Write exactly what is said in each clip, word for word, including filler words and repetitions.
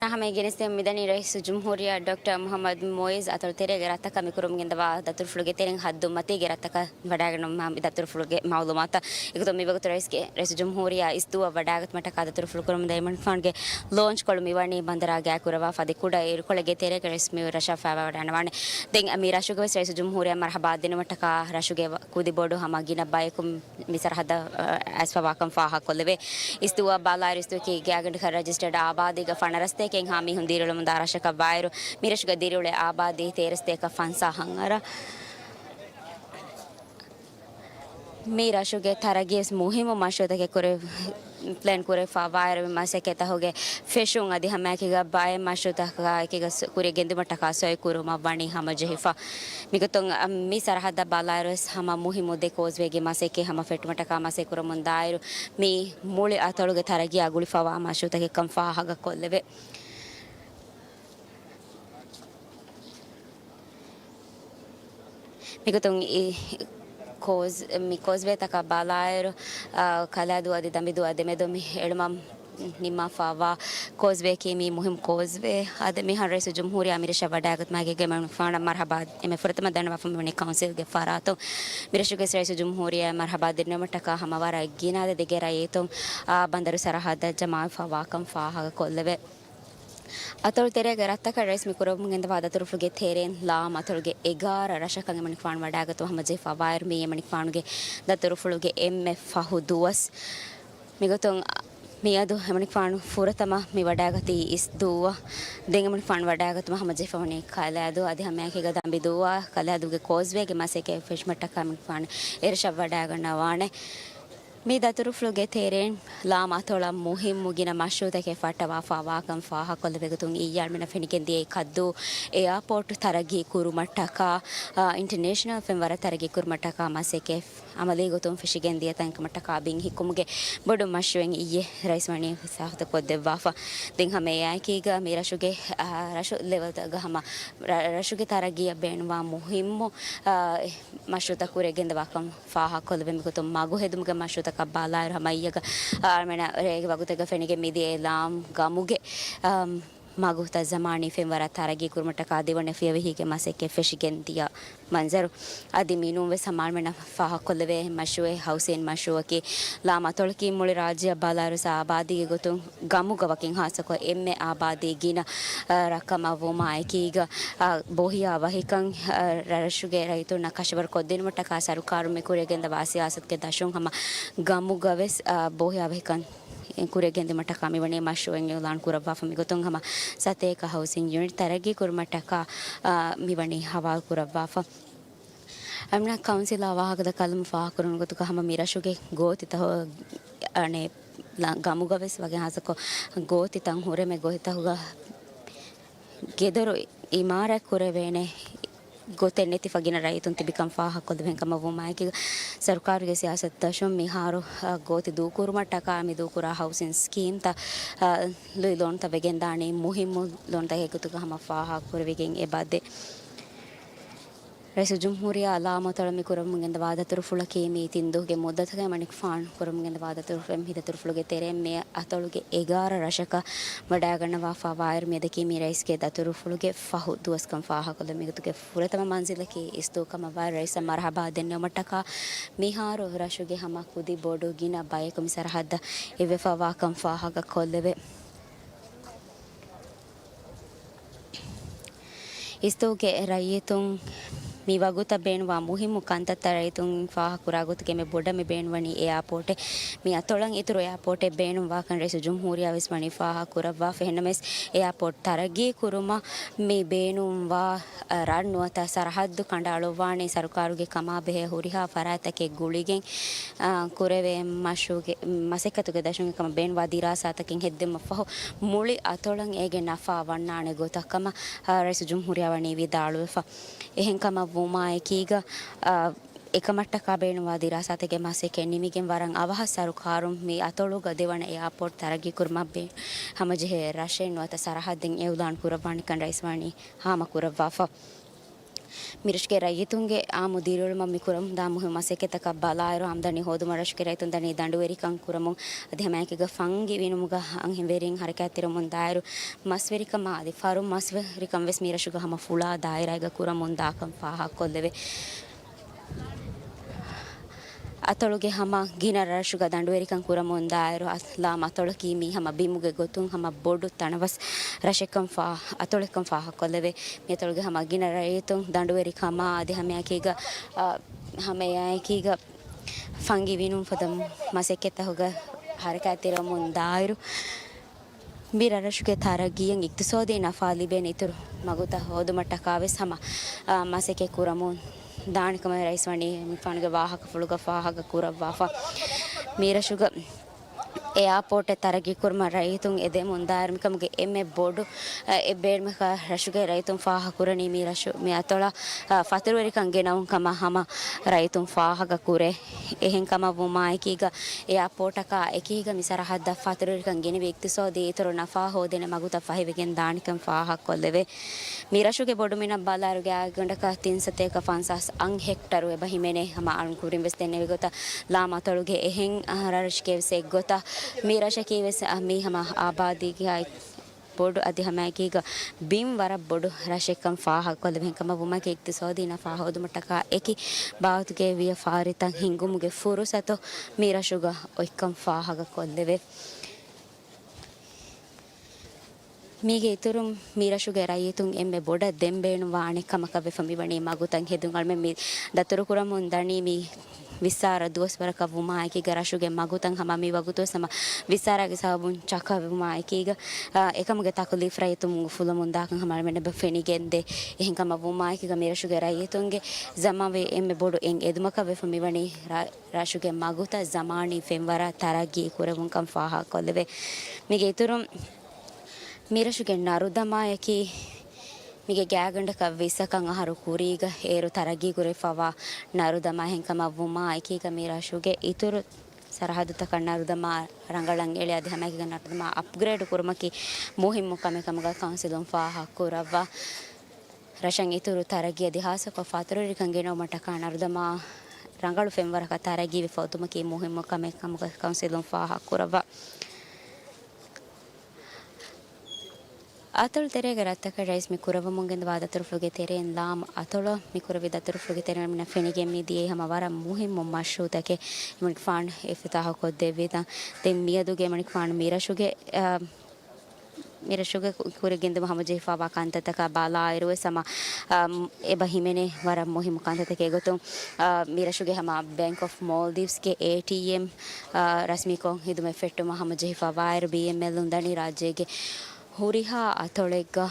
ހަމަ ގެނެސްދެމުން މިދަނީ ރައީސުލްޖުމްހޫރިއްޔާ ޑޮކްޓަރ މުޙައްމަދު މުޢިއްޒު އަތޮޅު ތެރޭގަ ރަށްތަކަށް މި ކުރަމުން ގެންދަވާ ދަތުރުފުޅުގެ ތެރެއިން ޙައްދުން މަތީގެ ރަށްތަކަށް ވަޑައިގަންނަވާ މި ދަތުރުފުޅުގެ މަޢުލޫމާތު. އެގޮތުން މިވަގުތު ރައީސްގެ، ރައީސުލްޖުމްހޫރިއްޔާ އިސްދޫއަށް ވަޑައިގަތުމަށްޓަކާ ދަތުރުފުޅު ކުރަމުންދާ އެމަނިކުފާނުގެ ލޯންޗްކޮޅު މިވަނީ ބަނދަރާ ގާތްކުރައްވާފަ އަދި ކުޑަ އިރުކޮޅެއްގެ ތެރޭގަ ރައީސް މި ރަށަށް ފައިވާވަޑައިގަންނަވާނެ. ދެން މި ރަށުގަވެސް ރައީސުލްޖުމްހޫރިއްޔާ މަރްޙަބާ ދިނުމަށްޓަކާ ރަށުގެ ކުދި ބޮޑު ހަމަ ގިނަ ބަޔަކު މި ސަރަހައްދަށް އައިސްފަވާކަން ފާހަގަކޮށްލެވޭ. އިސްދޫއަށް ބަލާއިރު އިސްދޫއަކީ ގާތްގަނޑަކަށް ރަޖިސްޓަރޑް އާބާދީގެ ފަނަރަ ސަތޭކައެއްހާ މީހުން ދިރިއުޅެމުންދާ ރަށަކަށް ވާއިރު، މި ރަށުގެ ދިރިއުޅޭ އާބާދީ ތޭރަ ސަތޭކަ ފަންސާހަށް އަރާ. މި ރަށުގެ ތަރައްގީ ވެސް މުހިއްމު މަޝްރޫޢުތަކެއް ކުރެ، ޕްލޭން ކުރެފަ ވާއިރު، މި މަސައްކަތްތަކުގެ ފެށުން އަދި ހަމައެކީގަ ބައެއް މަޝްރޫޢުތަކާ އެކީގަ ސޮ، ކުރިއަށް ގެންދިއުމަށްޓަކާ ސޮއި ކުރުމަށް ވަނީ ހަމަޖެހިފަ. މިގޮތުން، އަ، މި ސަރަހައްދަށް ބަލާއިރު ވެސް ހަމަ މުހިއްމު ދެ ކޯސްވޭގެ މަސައްކަތް ހަމަ ފެއްޓުމަށްޓަކާ މަސައްކަތް ކުރަމުންދާއިރު، މި މުޅި އަތޮޅުގެ ތަރައްގީއާ ގުޅިފަވާ މަޝްރޫޢުތަކެއްކަން ފާހަގަކޮށްލެވޭ. މިގޮތުން އި، ކޯސް، މި ކޯސްވޭތަކަށް ބަލާއިރު، އާ، ކަލާދޫ އަދި ދަނބިދޫއާ ދެމެދު މި އެޅުމަށް ނިންމާފަވާ ކޯސްވޭއަކީ މި މުހިއްމު ކޯސްވޭ. އަދި މިހާރު ރައީސުލްޖުމްހޫރިއްޔާ މި ރަށަށް ވަޑައިގަތުމާއެކީގަ އެމަނިކުފާނަށް މަރްޙަބާ އެންމެ ފުރަތަމަ ދަންނަވާފަ މިވަނީ ކައުންސިލްގެ ފަރާތުން. މި ރަށުގެ ރައީސުލްޖުމްހޫރިއްޔާ މަރްޙަބާ ދިނުމަށްޓަކާ ހަމަ ވަރަށް ގިނަ އަދަދެއްގެ ރައްޔިތުން، އާ، ބަނދަރު ސަރަހައްދަށް ޖަމާވެފަވާކަން ފާހަގަކޮށްލެވޭ. އަތޮޅު ތެރޭގެ ރަށްތަކަށް ރައީސް މި ކުރަމުން ގެންދަވާ ދަތުރުފުޅުގެ ތެރެއިން ލާމް އަތޮޅުގެ އެގާރަ ރަށަކަށް އެމަނިކުފާނު ވަޑައިގަތުމަށް ހަމަޖެހިފަ ވާއިރު، މިއީ އެމަނިކުފާނުގެ ދަތުރުފުޅުގެ އެންމެ ފަހު ދުވަސް. މިގޮތުން މިއަދު އެމަނިކުފާނު ފުރަތަމަ މި ވަޑައިގަތީ އިސްދޫއަށް. ދެން އެމަނިކުފާނު ވަޑައިގަތުމަށް ހަމަޖެހިފަ ވަނީ ކަލާދޫ އަދި ހަމައެކީގަ ދަނބިދޫއާ. ކަލާދޫގެ ކޯސްވޭގެ މަސައްކަތް ފެށުމަށްޓަކާ އެމަނިކުފާނު އެރަށަށް ވަޑައިގަންނަވާނެ. މި ދަތުރުފުޅުގެ ތެރެއިން ލާމް އަތޮޅަށް މުހިއްމު ގިނަ މަޝްރޫޢުތަކެއް ފައްޓަވާފަ ވާކަން ފާހަގަކޮށްލެވޭ. ގޮތުން އިއްޔާ އަޅުމެންނަށް ފެނިގެންދިޔައީ ކައްދޫ އެއާޕޯޓް ތަރައްގީ ކުރުމަށްޓަކާ، އާ، އިންޓަރނޭޝަނަލް ފެންވަރަށް ތަރައްގީ ކުރުމަށްޓަކާ މަސައްކަތް އަމަލީ ގޮތުން ފެށިގެންދިޔަ ތަންކަމަށްޓަކާ ބިން ހިއްކުމުގެ ބޮޑު މަޝްރޫޢެއް އިއްޔެ ރައީސް ވަނީ ސާހަތު ކޮށްދެއްވާފަ. ދެން ހަމަ އެއާއެކީގަ މި ރަށުގެ، އާ، ރަށު ލެވެލްތަކުގަ ހަމަ ރަ، ރަށުގެ ތަރައްގީއަށް ބޭނުންވާ މުހިއްމު، އާ، މަޝްރޫޢުތައް ކުރިއަށް ގެންދަވާކަން ފާހަގަކޮށްލެވޭ. މިގޮތުން މަގު ހެދުމުގެ މަޝްރޫޢުތަކަށް ބަލާއިރު ހަމަ އިއްޔެގަ، އާ، އަޅުމެންނަށް ރޭގެ ވަގުތެއްގަ ފެނިގެން މިދިޔައީ ލާމް ގަމުގެ، އާ، މަގުތައް ޒަމާނީ ފެންވަރަށް ތަރައްގީ ކުރުމަށްޓަކާ ދެވަނަ ފިޔަވަހީގެ މަސައްކަތް ފެށިގެން ދިޔަ މަންޒަރު. އަދި މިނޫން ވެސް ހަމަ އަޅުމެންނަށް ފާހަގަކޮށްލެވޭ މަޝްރޫޢެއް ހައުސިން މަޝްރޫޢަކީ ލާމް އަތޮޅަކީ މުޅި ރާއްޖެއަށް ބަލާއިރު ސާ އާބާދީގެ ގޮތުން ގަމުގަ ވަކިން ހާއްސަކޮށް އެންމެ އާބާދީ ގިނަ، އަ، ރަށްކަމަށް ވުމާއެކީގަ، އަ، ބޯހިޔާ ވަހިކަން، އަ، ރަށުގެ ރައްޔިތުންނަށް ކަށަވަރު ކޮށްދިނުމަށްޓަކާ ސަރުކާރުން މި ކުރިއަށް ގެންދަވާ ސިޔާސަތުގެ ދަށުން ހަމަ ގަމުގަވެސް، އަ، ބޯހިޔާ ވަހިކަން ކުރިއަށް ގެންދިއުމަށްޓަކާ މިވަނީ މަޝްރޫޢެއް އިޢުލާން ކުރައްވާފަ. މިގޮތުން ހަމަ ސަތޭކަ ހައުސިން ޔުނިޓް ތަރައްގީ ކުރުމަށްޓަކާ، އާ، މިވަނީ ހަވާލު ކުރައްވާފަ. އަޅުމެންނަށް ކައުންސިލާ ވާހަކަ ދައްކާލުމުން ފާހަގަކުރުނު ގޮތުގަ ހަމަ މި ރަށުގެ ގޯތިތަހު، އަނެއް، ލަ، ގަމުގަވެސް ވަކިން ހާއްސަކޮށް ގޯތިތައް ހުރެމެ ގޮތިތަކުގަ ގެދޮރު އިމާރާތް ކުރެވޭނެ ގޮތެއް ނެތިފަ ގިނަ ރައްޔިތުން ތިބިކަން ފާހަގަކޮށްލެވޭނެ ކަމަށް ވުމާއެކީގަ، ސަރުކާރުގެ ސިޔާސަތު ދަށުން މިހާރު، އަ، ގޯތި ދޫކުރުމަށްޓަކާ މި ދޫކުރާ ހައުސިން ސްކީމްތައް، އަ، ލުއި ލޯނުތައް ވެގެންދާނީ މުހިއްމު ލޯނުތަކެއް ގޮތުގަ ހަމަ ފާހަގަކުރެވިގެން އެބަދޭ. ރައީސުލްޖުމްހޫރިއްޔާ ލާމް އަތޮޅަށް މި ކުރަމުން ގެންދަވާ ދަތުރުފުޅަކީ މި ތިން ދުވަހުގެ މުއްދަތުގައި އެމަނިކުފާނު ކުރަމުން ގެންދަވާ ދަތުރުފުޅެއް. މި ދަތުރުފުޅުގެ ތެރެއިން މި އަތޮޅުގެ އެގާރަ ރަށަކަށް ވަޑައިގަންނަވާފަ ވާއިރު މިއަދަކީ މި ރައީސްގެ ދަތުރުފުޅުގެ ފަހު ދުވަސްކަން ފާހަގަކޮށްލެވޭ. މިގޮތުގެ ފުރަތަމަ މަންޒިލަކީ އިސްދޫ ކަމަށް ވާއިރު ރައީސަށް މަރްޙަބާ ދެންނެވުމަށްޓަކާ މިހާރު ރަށުގެ ހަމަ ކުދި ބޮޑު ގިނަ ބަޔަކު މި ސަރަހައްދަށް އެއްވެފަ ވާކަން ފާހަގަކޮށްލެވޭ. އިސްދޫގެ ރައްޔިތުން މި ވަގުތަށް ބޭނުންވާ މުހިއްމު ކަންތައްތައް ރައްޔިތުން ފާހަގަކުރާ ގޮތުގެ އެންމެ ބޮޑަށް މި ބޭނުންވަނީ އެއާޕޯޓެއް. މި އަތޮޅަށް އިތުރު އެއާޕޯޓެއް ބޭނުންވާކަން ރައީސުލްޖުމްހޫރިއްޔާ ވެސް ވަނީ ފާހަގަކުރައްވާފަ. އެހެންނަމަވެސް އެއާޕޯޓް ތަރައްގީ ކުރުމަށް މި ބޭނުންވާ، އަ، ރަށް ނުވަތަ ސަރަހައްދު ކަނޑައަޅުއްވާނީ ސަރުކާރުގެ ކަމާބެހޭ ހުރިހާ ފަރާތްތަކެއް ގުޅިގެން، އަ، ކުރެވޭ މަޝްރޫޢުގެ މަސައްކަތުގެ ދަށުން އެކަމަށް ބޭނުންވާ ދިރާސާތަކެއް ހެއްދެވުމަށްފަހު، މުޅި އަތޮޅަށް އޭގެ ނަފާ ވަންނާނެ ގޮތަށް ކަމަށް، އަ، ރައީސުލްޖުމްހޫރިއްޔާ ވަނީ ވިދާޅުވެފަ. އެހެންކަމަށް ވުމާއެކީގަ، އަ، އެކަމަށްޓަކާ ބޭނުންވާ ދިރާސާތެއްގެ މަސައްކަތް ނިމިގެން ވަރަށް އަވަހަށް ސަރުކާރުން މި އަތޮޅުގަ ދެވަނަ އެއާޕޯޓް ތަރައްގީ ކުރުމަށް ބޭ، ހަމަޖެހޭ ރަށެއް ނުވަތަ ސަރަހައްދެއް އިޢުލާން ކުރައްވާނެކަން ރައީސް ވަނީ ހާމަކުރައްވާފަ. މިރަށުގެ ރައްޔިތުންގެ އާއްމު ދިރިއުޅުމަށް މި ކުރަމުންދާ މުހިއްމު މަސައްކަތަކަށް ބަލާއިރު، އާމްދަނީ ހޯދުމަށް ރަށުގެ ރައްޔިތުން ދަނީ ދަނޑުވެރިކަން ކުރަމުން އަދި ހަމައެކީގަ ފަންގި ވިނުމުގަ އަންހެންވެރިން ހަރަކާތްތެރިވަމުންދާއިރު، މަސްވެރިކަމާ އަދި ފަރު މަސްވެރިކަން ވެސް މި ރަށުގަ ހަމަ ފުޅާ ދާއިރާއެއްގަ ކުރަމުންދާކަން ފާހަގަކޮށްލެވޭ. އަތޮޅުގެ ހަމަ ގިނަ ރަށުގަ ދަނޑުވެރިކަން ކުރަމުން ދާއިރު، ލާމް އަތޮޅަކީ މީ ހަމަ ބިމުގެ ގޮތުން ހަމަ ބޮޑު ތަނަވަސް ރަށެއްކަން ފާ-، އަތޮޅެއްކަން ފާހަގަކޮށްލެވޭ. މި އަތޮޅުގެ ހަމަ ގިނަ ރައްޔިތުން ދަނޑުވެރިކަމާ އަދި ހަމައެކީގަ، އާ، ހަމައެކީގަ ފަންގި ވިނުން ފަދަ މަސައްކަތްތަކުގަ ހަރަކާތްތެރިވަމުން ދާއިރު، މި ރަށްރަށުގެ ތަރައްގީއަށް އިޤްތިޞާދީ ނަފާ ލިބޭނެ އިތުރު މަގުތައް ހޯދުމަށްޓަކާ ވެސް ހަމަ، އާ، މަސައްކަތް ކުރަމުން ދާނެ ކަމަށް ރައީސް ވަނީ މިފާނުގެ ވާހަކަފުޅުގަ ފާހަގަ ކުރައްވާފަ. މި ރަށުގަ އެއާޕޯޓެއް ތަރައްގީ ކުރުމަށް ރައްޔިތުން އެދެމުން ދާއިރު މިކަމުގެ އެންމެ ބޮޑު، އެ، ބޭނުމަކަށް ރަށުގެ ރައްޔިތުން ފާހަގަ ކުރަނީ މި ރަށު، މި އަތޮޅަށް، އަ، ފަތުރުވެރިކަން ގެނައުން ކަމަށް ހަމަ ރައްޔިތުން ފާހަގަ ކުރޭ. އެހެން ކަމަށް ވުމާއެކީގަ އެއާޕޯޓަކާ އެކީގަ މި ސަރަހައްދަށް ފަތުރުވެރިކަން ގެނެވި އިޤްތިޞާދީ އިތުރު ނަފާ ހޯދޭނެ މަގުތައް ފަހިވެގެން ދާނެކަން ފާހަގަކޮށްލެވޭ. މި ރަށުގެ ބޮޑުމިނަށް ބަލާއިރު ގާތްގަނޑަކަށް ތިން ސަތޭކަ ފަންސާސް އަށް ހެކްޓަރު އެބަ ހިމެނޭ. ހަމަ އަޅުން ކުރިން ވެސް ދެންނެވި ގޮތަށް ލާމް އަތޮޅުގެ އެހެން، އަ، ރަށެއްގެ ވެސް އެއްގޮތަށް މި ރަށަކީ ވެސް، އަ، މީ ހަމަ އާބާދީގައި ބޮޑު އަދި ހަމައެކީގަ ބިން ވަރަށް ބޮޑު ރަށެއްކަން ފާހަގަކޮށްލެވި. އެހެންކަމަށް ވުމަކީ އިޤްތިޞާދީ ނަފާ ހޯދުމަށްޓަކާ އެކި ބާވަތުގެ ވިޔަފާރިތައް ހިންގުމުގެ ފުރުޞަތު މި ރަށުގަ އޮތްކަން ފާހަގަކޮށްލެވޭ. މީގެ އިތުރުން މި ރަށުގެ ރައްޔިތުން އެންމެ ބޮޑަށް ދެން ބޭނުންވާނެ ކަމަކަށް ވެފަ މިވަނީ މަގުތައް ހެދުން. އަޅުމެން މި ދަތުރުކުރަމުން ދަނީ މި ވިއްސާރަ ދުވަސްވަރަކަށް ވުމާއެކީގަ ރަށުގެ މަގުތައް ހަމަ މި ވަގުތުވެސް ހަމަ ވިއްސާރަގެ ސަބަބުން ޗަކަ ވުމާއެކީގަ، އާ، އެކަމުގެ ތަކުލީފް ރައްޔިތުން އުފުލަމުން ދާކަން ހަމަ އަޅުމެން އެބަ ފެނިގެންދޭ. އެހެންކަމަށް ވުމާއެކީގަ މި ރަށުގެ ރައްޔިތުންގެ ޒަމާންވެ އެންމެ ބޮޑު އެއް އެދުމަކަށް ވެފަ މިވަނީ ރަ-، ރަށުގެ މަގުތައް ޒަމާނީ ފެންވަރަށް ތަރައްގީ ކުރެވުންކަން ފާހަގަކޮށްލެވޭ. މީގެ އިތުރުން މިރަށުގެ ނަރުދަމާއަކީ މީގެ ގާތްގަނޑަކަށް ވިއްސަކަށް އަހަރު ކުރީގަ އޭރު ތަރައްގީ ކުރެވިފައިވާ ނަރުދަމާ. އެހެންކަމަށް ވުމާ އެކީގަ މި ރަށުގެ އިތުރު ސަރަހައްދުތަކަށް ނަރުދަމާ ރަނގަޅަށް އެޅޭ އަދި ހަމައެކީގަ ނަރުދަމާ އަޕްގްރޭޑް ކުރުމަކީ މުހިއްމު ކަމެއް ކަމުގަ ކައުންސިލުން ފާހަގަ ކުރައްވާ. ރަށަށް އިތުރު ތަރައްގީ އަދި ހާއްސަކޮށް ފަތުރުވެރިކަން ގެނައުމަށްޓަކާ ނަރުދަމާ ރަނގަޅު ފެންވަރަކަށް ތަރައްގީވެފަ އޮތުމަކީ މުހިއްމު ކަމެއް ކަމުގަ ކައުންސިލުން ފާހަގަ ކުރައްވާ. އަތޮޅު ތެރޭގެ ރަށްތަކަށް ރައީސް މި ކުރައްވަމުން ގެންދަވާ ދަތުރުފުޅުގެ ތެރެއިން ލާމް އަތޮޅަށް މި ކުރެއްވި ދަތުރުފުޅުގެ ތެރެއިން އަޅުމެންނަށް ފެނިގެން މި ދިޔައީ ހަމަ ވަރަށް މުހިއްމު މަޝްރޫޢުތަކެއް. އެމަނިކުފާނު އިފްތިތާޙު ކޮށްދެއްވިތަން. ދެން މިއަދުގެ އެމަނިކުފާނު މި ރަށުގެ، އާ، މި ރަށުގެ ކުރި ގެންދިއުމަށް ހަމަޖެހިފައިވާ ކަންތައްތަކާ ބަލާއިރުވެސް ހަމަ، އާ، އެބަ ހިމެނޭ ވަރަށް މުހިއްމު ކަންތައްތަކެއް ގޮތުން، އާ، މި ރަށުގެ ހަމަ ބޭންކް އޮފް މޯލްޑިވްސްގެ އޭޓީއެމް، އާ، ރަސްމީކޮށް ހިދުމަތް ފެއްޓުމަށް ހަމަޖެހިފައިވާއިރު، ބީއެމްއެލުން ދަނީ ރާއްޖޭގެ ހުރިހާ އަތޮޅެއްގަ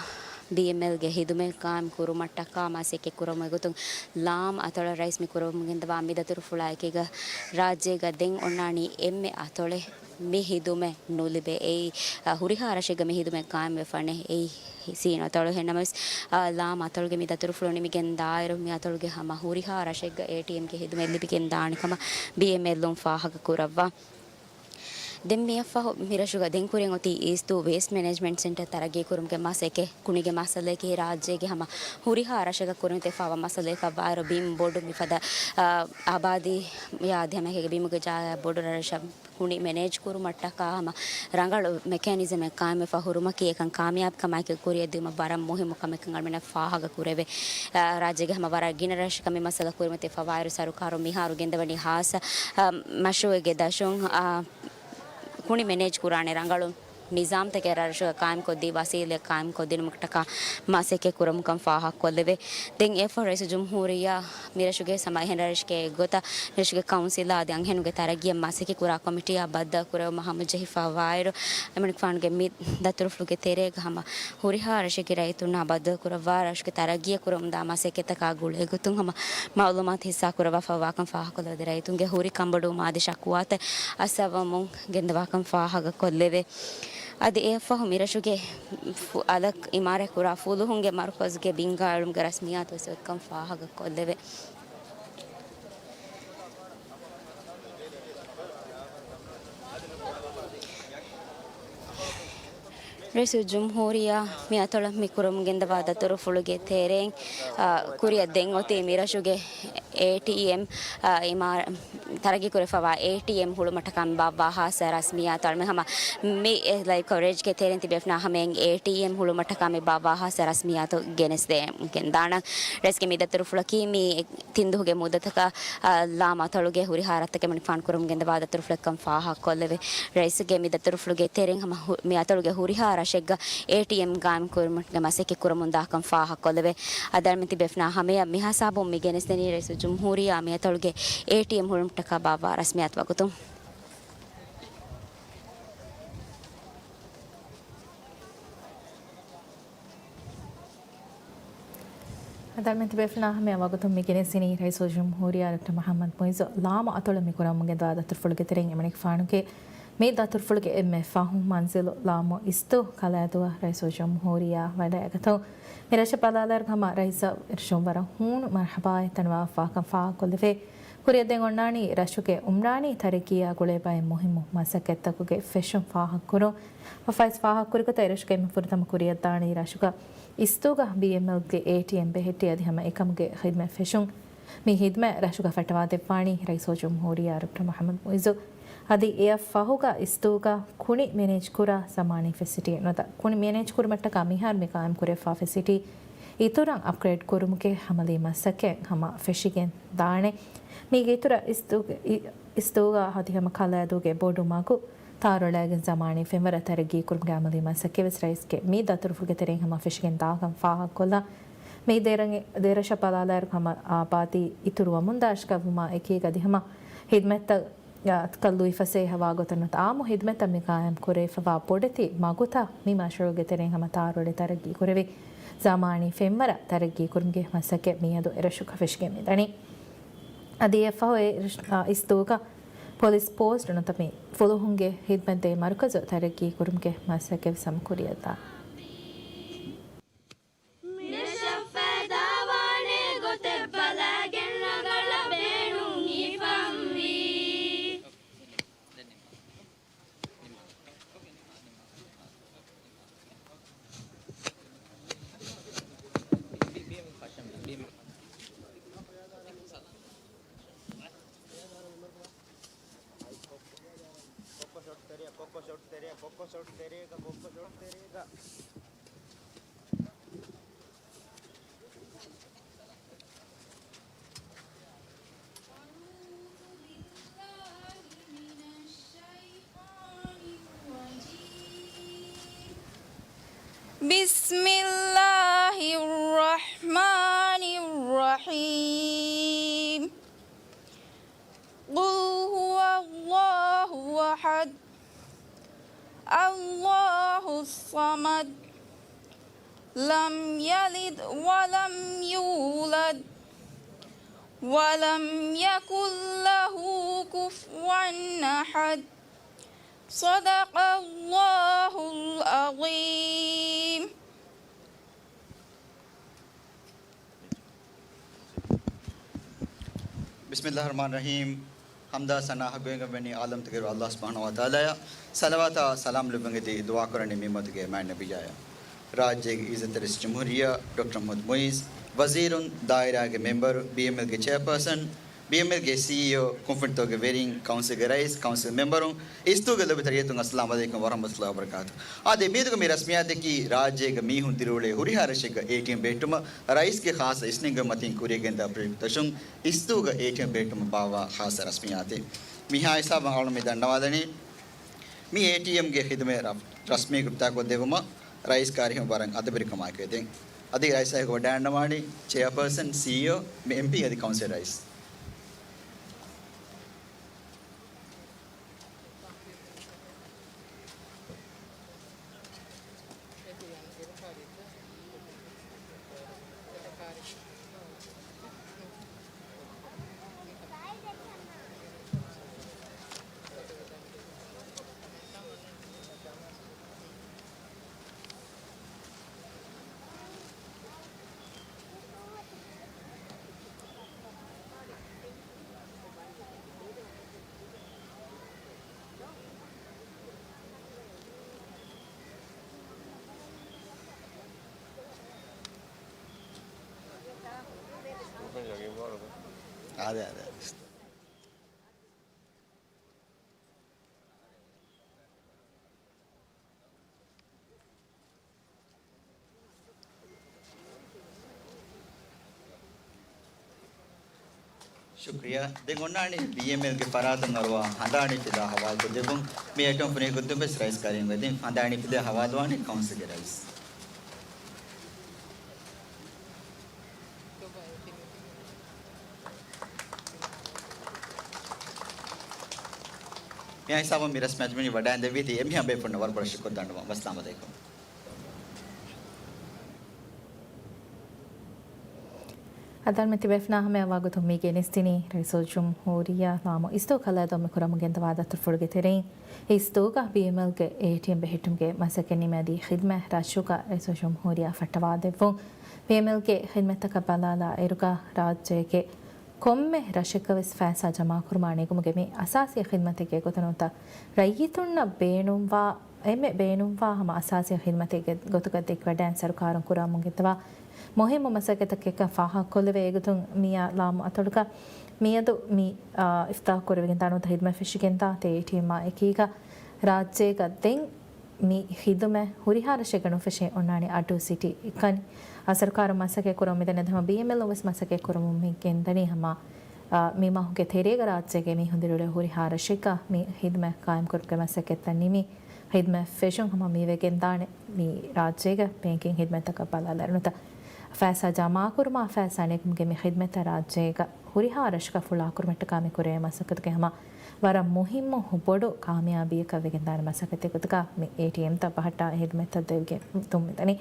ބީއެމްއެލްގެ ހިދުމަތް ޤާއިމް ކުރުމަށްޓަކާ މަސައްކަތް ކުރަމުގެ ގޮތުން ލާމް އަތޮޅަށް ރައީސް މި ކުރަމުން ގެންދަވާ މި ދަތުރުފުޅާ އެކީގަ ރާއްޖޭގަ ދެން އޮންނާނީ އެންމެ އަތޮޅެއް މި ހިދުމަތް ނުލިބޭ. އެއީ، އަ، ހުރިހާ ރަށެއްގަ މި ހިދުމަތް ޤާއިމްވެފަނެ. އެއީ ސީނު އަތޮޅު. އެހެންނަމަވެސް، އާ، ލާމް އަތޮޅުގެ މި ދަތުރުފުޅު ނިމިގެން ދާއިރު، މި އަތޮޅުގެ ހަމަ ހުރިހާ ރަށެއްގަ އޭޓީއެމްގެ ހިދުމަތް ލިބިގެން ދާނެ ކަމަށް ބީއެމްއެލުން ފާހަގަ ކުރައްވާ. ދެން މިއަށްފަހު މި ރަށުގަ ދެން ކުރިން އޮތީ އީސްދޫ ވޭސްޓް މެނޭޖްމަންޓް ސެންޓަރ ތަރައްގީ ކުރުމުގެ މަސައްކަތް. ކުނިގެ މައްސަލައަކީ ރާއްޖޭގެ ހަމަ ހުރިހާ ރަށެއްގަ ކުރިން އޮތްފައިވާ މައްސަލައަކަށް ވާއިރު ބިން ބޮޑު މިފަދަ، އާ، އާބާދީ އާ އަދި ހަމައެކީގަ ބިމުގެ ޖާގަ ބޮޑު ރަށަށް ކުނި މެނޭޖް ކުރުމަށްޓަކާ ހަމަ ރަނގަޅު މެކޭނިޒަމެއް ޤާއިމްވެފަ ހުރުމަކީ އެކަން ކާމިޔާބުކަމާއެކީ ކުރިއަށްދިއުމަށް ވަރަށް މުހިއްމު ކަމެއްކަން އަޅުމެންނަށް ފާހަގަ ކުރެވޭ. އާ، ރާއްޖޭގެ ހަމަ ވަރަށް ގިނަ ރަށަށް މި މައްސަލަ ކުރިމަތި ފަވާއިރު ސަރުކާރުން މިހާރު ގެންދަވަނީ ހާއްސަ، އާ، މަޝްރޫޢެއްގެ ދަށުން، އާ، ކުނި މެނޭޖް ކުރާނެ ރަނގަޅު ނިޒާމްތަކެއް ރަށުގަ ޤާއިމްކޮށްދީ ވަސީލަތް ޤާއިމްކޮށްދިނުމަށްޓަކާ މަސައްކަތް ކުރަމުންކަން ފާހަގަކޮށްލެވޭ. ދެން އެއަށްފަހު ރައީސުލްޖުމްހޫރިއްޔާ މިރަށުގެ ހަމަ އެހެން ރަށެއްގެ ގޮތަށް މިރަށުގެ ކައުންސިލާ އަދި އަންހެނުންގެ ތަރައްގީއަށް މަސައްކަތް ކުރާ ކޮމިޓީއާ ބައްދަލުކުރެވުމަށް ހަމަޖެހިފައިވާއިރު، އެމަނިކުފާނުގެ މި ދަތުރުފުޅުގެ ތެރޭގަ ހަމަ ހުރިހާ ރަށެއްގެ ރައްޔިތުންނާ ބައްދަލުކުރައްވާ ރަށުގެ ތަރައްގީއަށް ކުރަމުންދާ މަސައްކަތްތަކާ ގުޅޭގޮތުން ހަމަ މައުލޫމާތު ހިއްސާކުރައްވާފައިވާކަން ފާހަގަކޮށްލެވޭ. ރައްޔިތުންގެ ހުރި ކަންބޮޑުވުމާ އަދި ޝަކުވާތައް އައްސަވަމުން ގެންދަވާކަން ފާހަގަކޮށްލެވޭ. އަދި އެއަށްފަހު މިރަށުގެ ފު-، އަލަށް އިމާރާތްކުރާ ފުލުހުންގެ މަރުކަޒުގެ ބިންގާ އެޅުމުގެ ރަސްމިއްޔާތުވެސް އޮތްކަން ފާހަގަކޮށްލެވޭ. ރައީސުލްޖުމްހޫރިއްޔާ މި އަތޮޅަށް މި ކުރަމުން ގެންދަވާ ދަތުރުފުޅުގެ ތެރެއިން، އާ، ކުރިއަށް ދެން އޮތީ މި ރަށުގެ އޭޓީއެމް، އާ، އިމާ-، ތަރައްގީކުރެފަވާ އޭޓީއެމް ހުޅުމަށްޓަކާ މި ބާއްވާ ހާއްސަ ރަސްމިއްޔާތު އަޅުމެން ހަމަ މި ލައިވް ކަވަރޭޖްގެ ތެރެއިން ތިބޭފުޅުންނާ ހަމައިން އޭޓީއެމް ހުޅުމަށްޓަކާ މި ބާއްވާ ހާއްސަ ރަސްމިއްޔާތު ގެނެސްދޭން ގެންދާނަން. ރައީސްގެ މި ދަތުރުފުޅަކީ މި ތިން ދުވަހުގެ މުއްދަތަކަށް، އާ، ލާމު އަތޮޅުގެ ހުރިހާ ރަށްތަކެއް މަނިކުފާނު ކުރަމުން ގެންދަވާ ދަތުރުފުޅެއްކަން ފާހަގަކޮށްލެވޭ. ރައީސްގެ މި ދަތުރުފުޅުގެ ތެރެއިން ހަމަ ހު-، މި އަތޮޅުގެ ހުރިހާ ރަށެއްގަ އޭޓީއެމް ގާއިމް ކުރުމުގެ މަސައްކަތް ކުރަމުންދާކަން ފާހަގަކޮށްލެވޭ. އަދި އަޅުމެން ތިބޭފުޅުންނާ ހަމަޔަށް މި ހިސާބުން މި ގެނެސްދެނީ ރައީސުލްޖުމްހޫރިއްޔާ މި އަތޮޅުގެ އޭޓީއެމް ހުޅުމަށްޓަކާ ބާއްވާ ރަސްމިއްޔާތު ވަގުތުން. އަދި އަޅުމެން ތިބޭފުޅުންނާ ހަމަޔަށް ވަގުތުން މި ގެނެސްދިނީ ރައީސުލްޖުމްހޫރިއްޔާ ޑޮކްޓަރ މުޙައްމަދު މުޢިއްޒު ލާމު އަތޮޅަށް މި ކުރަމުން ގެންދަވާ ދަތުރުފުޅުގެ ތެރެއިން. އެމަނިކުފާނުގެ މި ދަތުރުފުޅުގެ އެންމެ ފަހު މަންޒިލު ލާމު އިސްތު ކަލައިދޫއަށް ރައީސުލްޖުމްހޫރިއްޔާ ވަޑައިގަތުން. މި ރަށަށް ބަލާލާއިރު ހަމަ ރައީސަށް އިރުށުން ވަރަށް ހޫނު މަރުޙަބާއެއް ދަންނަވާފާކަން ފާހަގަކޮށްލެވޭ. ކުރިއަށް ދެން އޮންނާނީ ރަށުގެ އުމްރާނީ ތަރައްގީއާ ގުޅޭ ބައެއް މުހިއްމު މަސައްކަތްތަކުގެ ފެށުން ފާހަގަކުރުން. ވަފާވެސް ފާހަގަކުރި ގޮތަށް އެރަށުގައި މި ފުރަތަމަ ކުރިއަށްދާނީ ރަށުގަ އިސްތޫގަ ބީއެމްއެލްގެ އޭޓީއެމް ބެހެއްޓި އަދި ހަމަ އެކަމުގެ ޚިދުމަތް ފެށުން. މި ޚިދުމަތް ރަށުގަ ފައްޓަވާދެއްވާނީ ރައީސުލްޖުމްހޫރިއްޔާ ޑޮކްޓަރ މުޙައްމަދު މުޢިއްޒު. އަދި އެއަށް ފަހުގަ އިސްތޫގަ ކުނި މެނޭޖްކުރާ ޒަމާނީ ފެސިލިޓީ ނުވަތަ ކުނި މެނޭޖްކުރުމަށްޓަކާ މިހާރު މި ޤާއިމްކުރެވިފާ ފެސިލިޓީ އިތުރަށް އަޕްގްރޭޑް ކުރުމުގެ ހަމަލީ މަސައްކަތް ހަމަ ފެށިގެން ދާނެ. މީގެ އިތުރަށް އިސްތޫގެ، އި-، އިސްތޫގަ އަދި ހަމަ ކަލައިދޫގެ ބޮޑު މަގު ތާރުއަޅައިގެން ޒަމާނީ ފެންވަރަށް ތަރައްގީ ކުރުމުގެ އަމަލީ މަސައްކަތް ވެސް ރައީސްގެ މި ދަތުރުފުޅުގެ ތެރެއިން ހަމަ ފެށިގެން ދާކަން ފާހަގަކޮށްލަން. މި ދެރަށް، ދެރަށަށް ބަލާލާއިރު ހަމަ އާބާދީ އިތުރުވަމުންދާ އަށިގަނޑުވުމާ އެކީގަ އަދި ހަމަ ހިދުމަތްތައް ކައްލުވިފަސޭހަވާ ގޮތަށް ނުވަތަ އާއްމު ހިދުމަތްތައް މި ޤާއިމް ކުރެވިފަވާ ބޮޑެތި މަގުތައް މި މަޝްރޫޢުގެ ތެރެއިން ހަމަ ތާރުއަޅި ތަރައްގީ ކުރެވި ޒަމާނީ ފެންވަރަށް ތަރައްގީ ކުރުމުގެ މަސައްކަތް މިއަދު އެރަށުގަ ފެށިގެން މިދަނީ. އަދި އެއަށްފަހު އެ އިސް-، އާ، އިސްތޫގަ ޕޮލިސް ޕޯސްޓް ނުވަތަ މި ފުލުހުންގެ ޚިދުމަތްދޭ މަރުކަޒު ތަރައްގީ ކުރުމުގެ މަސައްކަތް ވެސް ހަމަ ކުރިއަށްދާނެ. މިރަށަށް ފައިދާވާނެ ގޮތެއް ބަލައިގެން ރަނގަޅަށް ބޭނުން ހިފަންވީ. بسم الله الرحمن الرحيم. قل هو الله أحد، الله الصمد، لم يلد ولم يولد، ولم يكن له كفوا أحد. صدق الله العظيم. ބިސްމިއްލާހި ރަޙްމާނި ރަޙީމް. ޙަމްދާ ސަނާ ހައްގުވެގެންވަނީ ޢާލަމްތަކުގެ ރުއް ﷲ ސުބްޙާނަހޫ ވަތަޢާލާއަށް. ޞަލަވާތާ ސަލާމް ލެއްވަން އެދި ދުޢާ ކުރަނީ މި އުއްމަތުގެ މާތް ނަބިއްޔާއަށް. ރާއްޖޭގެ ޢިއްޒަތްތެރި ރައީސުލްޖުމްހޫރިއްޔާ ޑޮކްޓަރ މުޙައްމަދު މުޢިއްޒު، ވަޒީރުން، ދާއިރާގެ މެމްބަރު، ބީއެމްއެލްގެ ޗެއާޕާސަން، ބީއެމްއެލްގެ ސީއީއޯ، ކުންފުނިތަކުގެ ވެރިން، ކައުންސިލްގެ ރައީސް، ކައުންސިލް މެމްބަރުން، އިސްތޫގެ ލޯބި ތަޅިއެތުން، އައްސަލާމު ޢަލައިކުމް ވަރަޙްމަތުﷲ ވަބަރަކާތު. އާދެ، މިއަދުގެ މި ރަސްމިއްޔާތަކީ ރާއްޖޭގަ މީހުން ދިރިއުޅޭ ހުރިހާ ރަށެއްގަ އޭޓީއެމް ބެހެއްޓުމަށް ރައީސްގެ ޚާއްޞަ އިސްނެންގެ މަތިން ކުރިއަށް ގެންދާ ޕްރޮޖެކްޓްތައް އިސްތޫގަ އޭޓީއެމް ބެހެއްޓުމަށް ބާއްވާ ޚާއްޞަ ރަސްމިއްޔާތެއް. މިހާ ހިސާބަށް އަޅުގަނޑު މި ދަންނަވާލަނީ، މި އޭޓީއެމްގެ ޚިދުމަތް ރަ-، ރަސްމީ ކުރިތާކޮށްދެއްވުމަށް ރައީސް ކާރިހުން ވަރަށް އަދަބުވެރިކަމާއެކު އެދެން. އަދި ރައީސާއެކު ވަޑައިގަންނަވާނީ ޗެއާޕާސަން، ސީއީއޯ، އެމްޕީ އަދި ކައުންސިލް ރައީސް. އަދެ، އަދެ. ޝުކްރިޔާ. ދެން އޮންނާނީ ބީއެމްއެލްގެ ފަރާތުން އަރުވާ ހަނދާނީ ފިލާ ހަވާލުކޮށްދެއްވުން. މި އެޓުން ފުނި ގޮތުން ވެސް ރައީސް ކަރީމް ވެދިން ހަނދާނީ ފިލާ ހަވާލުވާނީ ކައުންސިލްގެ ރައީސް. މި ހިސާބުން މި ރަސްމިއްޔާތު މި ވަޑައިގެންދެއްވީތީ އެންމެހާ ބޭފުޅުންނަށް ވަރަށް ބޮޑަށް ޝުކުރު ދަންނަވަން. ވައްސަލާމް އަލައިކުމް. އަދި އަޅުމެން ތިބޭފުޅުންނާ ހަމަޔަށް ވާގޮތުން މި ގެނެސްދިނީ ރައީސުލްޖުމްހޫރިއްޔާ ލާމު އިސްދޫ ކަލައިދޫ މި ކުރަމުން ގެންދަވާ ދަތުރުފުޅުގެ ތެރެއިން އިސްދޫގަ ބީއެމްއެލްގެ އޭޓީއެމް ބެހެއްޓުމުގެ މަސައްކަތް ނިމިއްޔާ ދިޔަ ޚިދުމަތް ރަށުގަ ރައީސުލްޖުމްހޫރިއްޔާ ފައްޓަވާދެއްވުން. ބީއެމްއެލްގެ ޚިދުމަތްތަކަށް ބަލާލާ އިރުގަ ރާއްޖޭގެ ކޮންމެ ރަށެއްގަވެސް ފައިސާ ޖަމާކުރުމާ ނެގުމުގެ މި އަސާސީ ޚިދުމަތެއްގެ ގޮތުން ނުވަތަ ރައްޔިތުންނަށް ބޭނުންވާ އެންމެ ބޭނުންވާ ހަމަ އަސާސީ ޚިދުމަތެއްގެ ގޮތުގަ ދެކިވަޑައިގެން ސަރުކާރުން ކުރަމުން ގެންދަވާ މުހިއްމު މަސައްކަތްތަކެއްކަން ފާހަގަކޮށްލެވޭ. އެގޮތުން މިއާ ލާމު އަތޮޅުގަ މިއަދު މި، އާ، އިފްތިތާޙު ކުރެވިގެންދާ ނުވަތަ ޚިދުމަތް ފެށިގެންދާ އޭޓީއެމްއާ އެކީގަ ރާއްޖޭގަ ދެން މި ޚިދުމަތް ހުރިހާ ރަށެއްގަ ނުފެށޭ އޮންނާނީ އައްޑޫ ސިޓީ އެކަނި. އާ، ސަރުކާރުން މަސައްކަތް ކުރަމުން މިދަނީ އަދި ހަމަ ބީއެމްއެލް ވެސް މަސައްކަތް ކުރަމުން މި ގެންދަނީ ހަމަ، އާ، މި މަހުގެ ތެރޭގަ ރާއްޖޭގެ މީހުން ދިރިއުޅޭ ހުރިހާ ރަށެއްގަ މި ޚިދުމަތް ޤާއިމްކުރުމުގެ މަސައްކަތްތައް ނިމި ޚިދުމަތް ފެށުން ހަމަ މިވެގެންދާނެ. މި ރާއްޖޭގެ ބޭންކިން ޚިދުމަތްތަކަށް ބަލާލާ ނުވަތަ ފައިސާ ޖަމާކުރުމާ ފައިސާ ނެގުމުގެ މި ޚިދުމަތްތައް ރާއްޖޭގަ ހުރިހާ ރަށަކަށް ފުޅާކުރުމަށްޓަކާ މި ކުރެވޭ މަސައްކަތުގެ ހަމަ ވަރަށް މުހިއްމު ބޮޑު ކާމިޔާބީއަކަށް ވެގެންދާނެ މަސައްކަތެއް ގޮތުގަ މި އޭޓީއެމްތައް ބަހައްޓާ ޚިދުމަތްތައް ދެވިގެން މިދަނީ.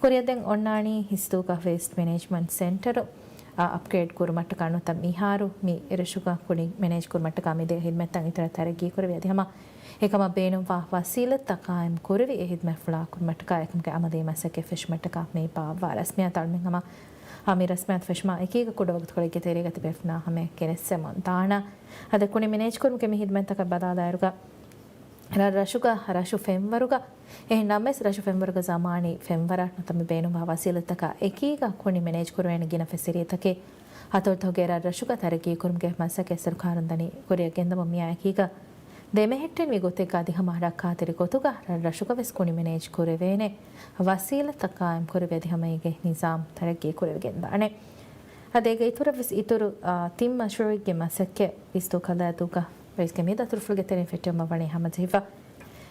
ކުރިއަށް ދެން އޮންނާނީ އިސްދޫގަ ވޭސްޓް މެނޭޖްމަންޓް ސެންޓަރު، އަ، އަޕްގްރޭޑް ކުރުމަށްޓަކާ ނުވަތަ މިހާރު މި ރަށުގަ ކުނި މެނޭޖް ކުރުމަށްޓަކާ މިދޭ ޚިދުމަތްތައް އިތުރަށް ތަރައްގީ ކުރެވި އަދި ހަމަ އެކަމަށް ބޭނުންވާ ވަސީލަތްތައް ޤާއިމް ކުރެވި އެ ޚިދުމަތް ފުޅާ ކުރުމަށްޓަކާ އެކަމުގެ އަމަލީ މަސައްކަތް ފެށުމަށްޓަކާ މި ބާއްވާ ރަސްމިއްޔާތު އަޅުމެން ހަމަ އާ، މި ރަސްމިއްޔާތު ފެށުމާ އެކީގަ ކުޑަ ވަގުތުކޮޅެއްގެ ތެރޭގަ ތިބޭފުޅުންނާ ހަމަޔަށް ގެނެސްދެމުން ދާނަން. އަދި ކުނި މެނޭޖް ކުރުމުގެ މި ޚިދުމަތްތަކަށް ބަލާލާއިރުގަ ރަށް ރަށުގަ ރަށު ފެންވަރުގަ އެހެން ނަމަވެސް ރަށު ފެންވަރުގަ ޒަމާނީ ފެންވަރަށް ނުވަތަ މި ބޭނުންވާ ވަސީލަތްތަކާ އެކީގަ ކުނި މެނޭޖް ކުރެވޭނެ ގިނަ ފެސިލިޓީތަކެއް އަތޮޅުތަކުގެ ރަށް ރަށުގަ ތަރައްގީ ކުރުމުގެ މަސައްކަތް ސަރުކާރުން ދަނީ ކުރިއަށް ގެންދަމުން މިއާ އެކީގަ ދެމެހެއްޓެނިވި ގޮތެއްގަ އަދި ހަމަ ރައްކާތެރި ގޮތުގަ ރަށް ރަށުގަ ވެސް ކުނި މެނޭޖް ކުރެވޭނެ ވަސީލަތްތައް ޤާއިމް ކުރެވި އަދި ހަމަ އޭގެ ނިޒާމް ތަރައްގީ ކުރެވިގެންދާނެ. އަދި އޭގެ އިތުރަށް ވެސް އިތުރު، އާ، ތިން މަޝްރޫޢެއްގެ މަސައްކަތް އިސްދޫ ކަލައިދޫގަ ރައީސްގެ މި ދަތުރުފުޅުގެ ތެރެއިން ފެއްޓެވުމަށް ވަނީ ހަމަޖެހިފަ.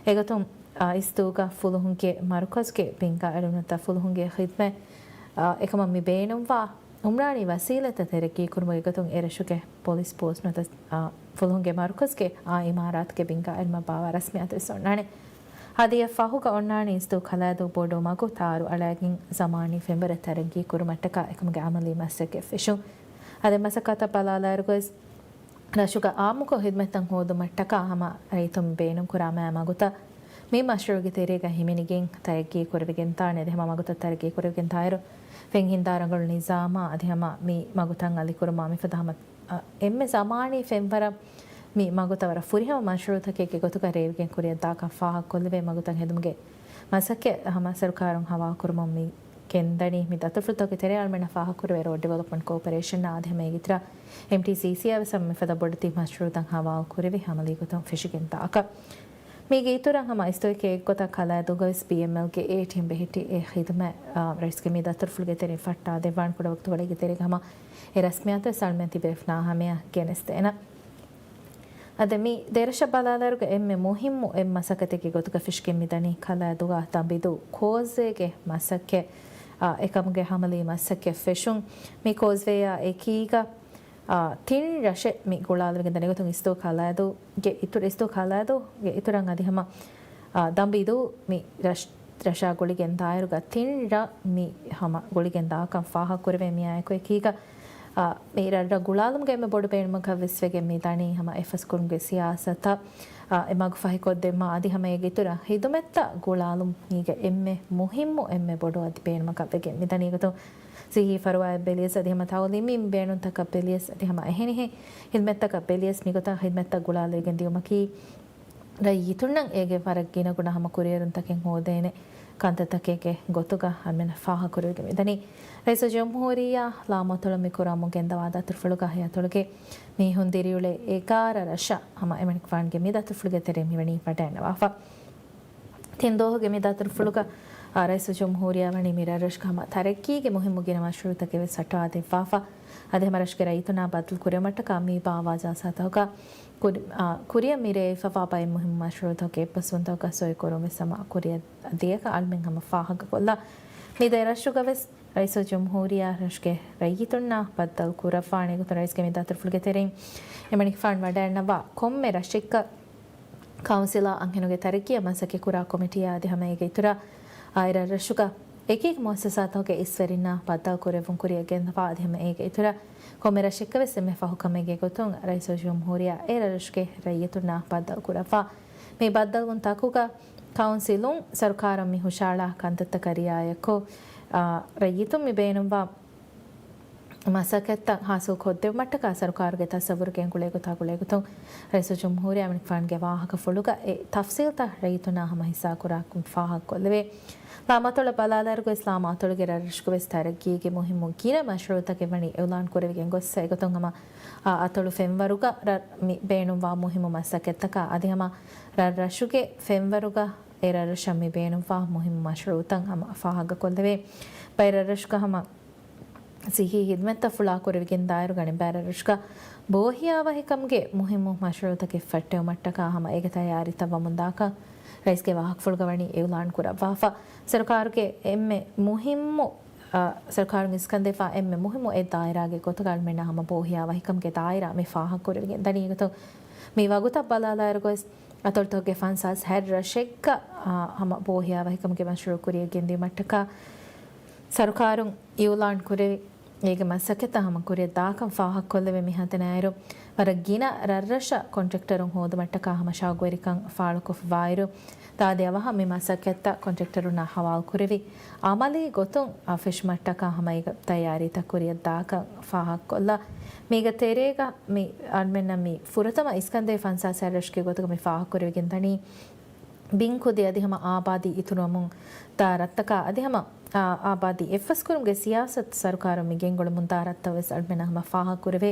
އެގޮތުން، އާ، އިސްދޫގަ ފުލުހުންގެ މަރުކަޒުގެ ބިންގާ އެޅުންތައް ފުލުހުންގެ ޚިދުމަތް، އާ، އެކަމަށް މި ބޭނުންވާ އުމްރާނީ ވަސީލަތްތައް ތަރައްގީ ކުރުމުގެ ގޮތުން އެރަށުގެ ޕޮލިސް ޕޯސްޓް ނުވަތަ، އާ، ފުލުހުންގެ މަރުކަޒުގެ އާ އިމާރާތުގެ ބިންގާ އެޅުމަށް ބާއްވާ ރަސްމިއްޔާތު ވެސް އޮންނާނެ. އަދި އެއަށް ފަހުގަ އޮންނާނީ އިސްދޫ ކަލައިދޫ ބޮޑު މަގު ތާރު އަޅައިގެން ޒަމާނީ ފެންވަރެއް ތަރައްގީ ކުރުމަށްޓަކާ އެކަމުގެ އަމަލީ މަސައްކަތް ފެށުން. އަދި މަސައްކަތަށް ބަލާލާއިރުގައި ރަށުގަ އާއްމުކޮށް ޚިދުމަތްތައް ހޯދުމަށްޓަކާ ހަމަ ރައްޔިތުން ބޭނުންކުރާ މާ މަގުތައް މި މަޝްރޫޢުގެ ތެރޭގަ ހިމެނިގެން ތަރައްގީ ކުރެވިގެންދާނެ. އަދި ހަމަ މަގުތައް ތަރައްގީ ކުރެވިގެންދާއިރު ފެން ހިންދާ ރަނގަޅު ނިޒާމާ އަދި ހަމަ މި މަގުތައް އަލިކުރުމާ މިފަދަ ހަމަ އެންމެ ޒަމާނީ ފެންވަރަށް މި މަގުތައް ވަރަށް ފުރިހަމަ މަޝްރޫޢުތަކެއްގެ ގޮތުގަ ރޭވިގެން ކުރިއަށްދާކަން ފާހަގަކޮށްލެވޭ މަގުތައް ހެދުމުގެ މަސައްކަތް ހަމަ ސަރުކާރުން ހަވާލުކުރުމުން މި ގެންދަނީ. މި ދަތުރުފުޅުތަކުގެ ތެރެއިން އަޅުމެންނަށް ފާހަގަކުރެވޭ ރޯޑް ޑިވެލޮޕްމަންޓް ކޯޕަރޭޝަނާ އަދި ހަމަ އޭގެ އިތުރަށް އެމްޓީސީސީއާ ވެސް ހަމަ މިފަދަ ބޮޑެތި މަޝްރޫޢުތައް ހަވާލު ކުރެވި އަމަލީ ގޮތުން ފެށިގެންދާކަށް. މީގެ އިތުރަށް ހަމަ އިސްދޫއެއްގެ އެއްގޮތަށް ކަލައިދޫގަވެސް ބީއެމްއެލްގެ އޭޓީއެމް ބެހެއްޓި އެ ޚިދުމަތް، އާ، ރައީސްގެ މި ދަތުރުފުޅުގެ ތެރެއިން ފައްޓާ ދެއްވާން ކުޑަ ވަގުތުކޮޅެއްގެ ތެރޭގަ ހަމަ އެ ރަސްމިއްޔާތު ވެސް އަޅުމެން ތިބޭފުނާ ހަމަޔަށް ގެނެސްދޭނަ. އަދި މި ދެރަށަށް ބަލާލާއިރުގަ އެންމެ މުހިއްމު އެއް މަސައްކަތެއްގެ ގޮތުގަ ފެށިގެން މިދަނީ ކަލައިދޫގަ ދަނބިދޫ ކޯސްވޭގެ މަސައްކަތް، އާ، އެކަމުގެ އަމަލީ މަސައްކަތް ފެށުން. މި ކޯސްވޭއާ އެކީގަ އާ، ތިން ރަށެއް މި ގުޅާލެވިގެން ދަނީ. އެގޮތުން އިސްދޫ ކަލައިދޫގެ އިތުރަށް، އިސްދޫ ކަލައިދޫގެ އިތުރަށް އަދި ހަމަ، އާ، ދަނބިދޫ މި ރަށް، ރަށާ ގުޅިގެން ދާއިރުގަ ތިން ރަށް މި ހަމަ ގުޅިގެން ދާކަން ފާހަގަކުރެވޭ މިއާއެކު އެކީގަ، އާ، މި ރަށް، ރަށް ގުޅާލުމުގެ އެންމެ ބޮޑު ބޭނުމަކަށް ވެސް ވެގެން މި ދަނީ ހަމަ އެއްފަސް ކުރުމުގެ ސިޔާސަތަށް، އާ، އެ މަގު ފަހިކޮށްދެއްވުމަށް އަދި ހަމަ އޭގެ އިތުރަށް ޚިދުމަތްތައް ގުޅާލުމުގެ އެންމެ މުހިއްމު އެންމެ ބޮޑު އަދި ބޭނުމަކަށް ވެގެން މި ދަނީ. އެގޮތުން ސިއްހީ ފަރުވާއެއް ބެލިޔަސް އަދި ހަމަ ތައުލީމީ ބޭނުންތަކަށް ބެލިޔަސް އަދި ހަމަ އެހެނިހެން ޚިދުމަތްތަކަށް ބެލިޔަސް މިގޮތަށް ޚިދުމަތްތައް ގުޅާލެވިގެން ދިޔުމަކީ ރައްޔިތުންނަށް އޭގެ ވަރަށް ގިނަގުނަ ހަމަ ކުރިއެރުންތަކެއް ހޯދޭނެ. ކަންތައްތަކެއްގެ ގޮތުގަ އަޅުމެން ފާހަގަކުރެވިގެން މިދަނީ. ރައީސުލްޖުމްހޫރިއްޔާ ލާމަތޮޅަށް މި ކުރަމުން ގެންދަވާ ދަތުރުފުޅުގަ ހަ އަތޮޅުގެ މީހުން ދިރިއުޅޭ އެގާރަ ރަށަށް ހަމަ އެމަނިކުފާނުގެ މި ދަތުރުފުޅުގެ ތެރެއިން މިވަނީ ވަޑައިގަންނަވާފަ. ތިން ދުވަހުގެ މި ދަތުރުފުޅުގަ، އާ، ރައީސުލްޖުމްހޫރިއްޔާ ވަނީ މި ރަށްރަށުގަ ހަމަ ތަރައްގީގެ މުހިއްމު ގިނަ މަޝްރޫއުތަކެއް ވެސް ވައްޓަވާ ދެއްވާފަ. އަދި ހަމަ ރަށުގެ ރައްޔިތުންނާ ބައްދަލު ކުރެވުމަށްޓަކާ މި ބާވާ ޖަލްސާތަކުގަ ކުރި-، އާ، ކުރިއަށް މި ރޭވިފަވާ ބައެއް މުހިއްމު މަޝްރޫއުތަކުގެ އެއްބަސްވުންތަކުގަ ސޮއިކުރުން ވެސް ހަމަ ކުރިއަށް ދިޔަކަށް އަޅުމެން ހަމަ ފާހަގަކޮށްލާ. މި ދެ ރަށުގަ ވެސް ރައީސުލްޖުމްހޫރިއްޔާ ރަށުގެ ރައްޔިތުންނާ ބައްދަލު ކުރައްވާނެ ގޮތުން ރައީސްގެ މި ދަތުރުފުޅުގެ ތެރެއިން އެމަނިކުފާނު ވަޑައިގަންނަވާ ކޮންމެ ރަށެއްގަ ކައުންސިލާ އަންހެނުންގެ ތަރައްގީއަށް މަސައްކަތް ކުރާ ކޮމިޓީއާ އަދި ހަމަ އޭގެ އިތުރަށް އާއި ރަށްރަށުގަ އެކި އެކި މުއައްސަސާތަކުގެ އިސްވެރިންނާ ބައްދަލު ކުރެއްވުން ކުރިއަށް ގެންދަވާ އަދި ހަމަ އޭގެ އިތުރަށް ކޮންމެ ރަށެއްގަ ވެސް އެންމެ ފަހު ކަމެއްގެ ގޮތުން ރައީސުލްޖުމްހޫރިއްޔާ އެ ރަށްރަށުގެ ރައްޔިތުންނާ ބައްދަލު ކުރައްވާ. މި ބައްދަލުވުން ތަކުގަ ކައުންސިލުން ސަރުކާރަށް މި ހުށައަޅާ ކަންތައްތަކަށް ރިއާޔަތްކޮށް، އާ، ރައްޔިތުން މި ބޭނުންވާ މަސައްކަތްތައް ހާސިލް ކޮށްދެއްވުމަށްޓަކާ ސަރުކާރުގެ ތަސައްވުރުގެ ގުޅޭގޮތާ ގުޅޭގޮތުން ރައީސުލްޖުމްހޫރިއްޔާ އެމަނިކުފާނުގެ ވާހަކަފުޅުގަ އެ ތަފްސީލްތައް ރައްޔިތުންނާ ހަމަ ހިއްސާކުރާކަން ފާހަގަކޮށްލެވޭ. ލާމަތޮޅަށް ބަލާލާއިރު ގޮސް ލާމަތޮޅުގެ ރަށްރަށުގަ ވެސް ތަރައްގީގެ މުހިއްމު ގިނަ މަޝްރޫއުތަކެއް ވަނީ އިއުލާން ކުރެވިގެން ގޮއްސަ އެގޮތުން ހަމަ އަ އަތޮޅު ފެންވަރުގަ ރަށް މި ބޭނުންވާ މުހިއްމު މަސައްކަތްތަކާ އަދި ހަމަ ރަށްރަށުގެ ފެންވަރުގަ އެ ރަށްރަށަށް މި ބޭނުންވާ މުހިއްމު މަޝްރޫއުތައް ހަމަ ފާހަގަކޮށްލެވޭ. ބައެއް ރަށްރަށުގަ ހަމަ ސިއްހީ ހިދުމަތްތައް ފުޅާކުރެވިގެން ދާއިރު ގަނެ ބައެއް ރަށްރަށުގަ ބޯހިޔާވަހިކަމުގެ މުހިއްމު މަޝްރޫއުތަކެއް ފައްޓެވުމަށްޓަކާ ހަމަ އޭގެ ތައްޔާރީތައް ވަމުންދާކަން ރައީސްގެ ވާހަކަފުޅުގަ ވަނީ އިއުލާން ކުރައްވާފަ. ސަރުކާރުގެ އެންމެ މުހިއްމު، އަ، ސަރުކާރުން އިސްކަންދެވިފާ އެންމެ މުހިއްމު އެއް ދާއިރާގެ ގޮތުގަ އަޅުމެންނާ ހަމަ ބޯހިޔާވަހިކަމުގެ ދާއިރާ މި ފާހަގަކުރެވިގެން ދަނީ ގޮތުން މި ވަގުތަށް ބަލާލާއިރު ގޮސް އަތޮޅުތަކުގެ ފަންސާސް ހަތް ރަށެއްގަ، އާ، ހަމަ ބޯހިޔާވަހިކަމުގެ މަޝްރޫއު ކުރިއަށް ގެންދިއުމަށްޓަކާ ސަރުކާރުން އިއުލާން ކުރެވި، އޭގެ މަސައްކަތްތައް ހަމަ ކުރިއަށް ދާކަން ފާހަގަކޮށްލެވޭ. މިހާތަނަށް އައިރު ވަރަށް ގިނަ ރަށްރަށަށް ކޮންޓްރެކްޓަރުން ހޯދުމަށްޓަކާ ހަމަ ޝައުގުވެރިކަން ފާޅުކޮށްފަވާއިރު، ތާދެ އަވަހަށް މި މަސައްކަތްތައް ކޮންޓްރެކްޓަރުންނާ ހަވާލުކުރެވި، އަމަލީ ގޮތުން އަ، ފެށުމަށްޓަކާ ހަމަ އޭގެ ތައްޔާރީތައް ކުރިއަށް ދާކަން ފާހަގަކޮށްލާ. މީގެ ތެރޭގަ މި އަޅުމެންނަށް މި ފުރަތަމަ އިސްކަންދޭ ފަންސާސް ހަތް ރަށުގެ ގޮތުގަ މި ފާހަގަކުރެވިގެން ދަނީ، ބިން ކުދި އަދި ހަމަ އާބާދީ އިތުރުވަމުން ދާ ރަށްތަކާ އަދި ހަމަ، އާ، އާބާދީ އެއްފަސްކުރުމުގެ ސިޔާސަތު ސަރުކާރުން މި ގެންގުޅެމުން ދާ ރަށްތައް ވެސް އަޅުމެންނަށް ހަމަ ފާހަގަކުރެވޭ.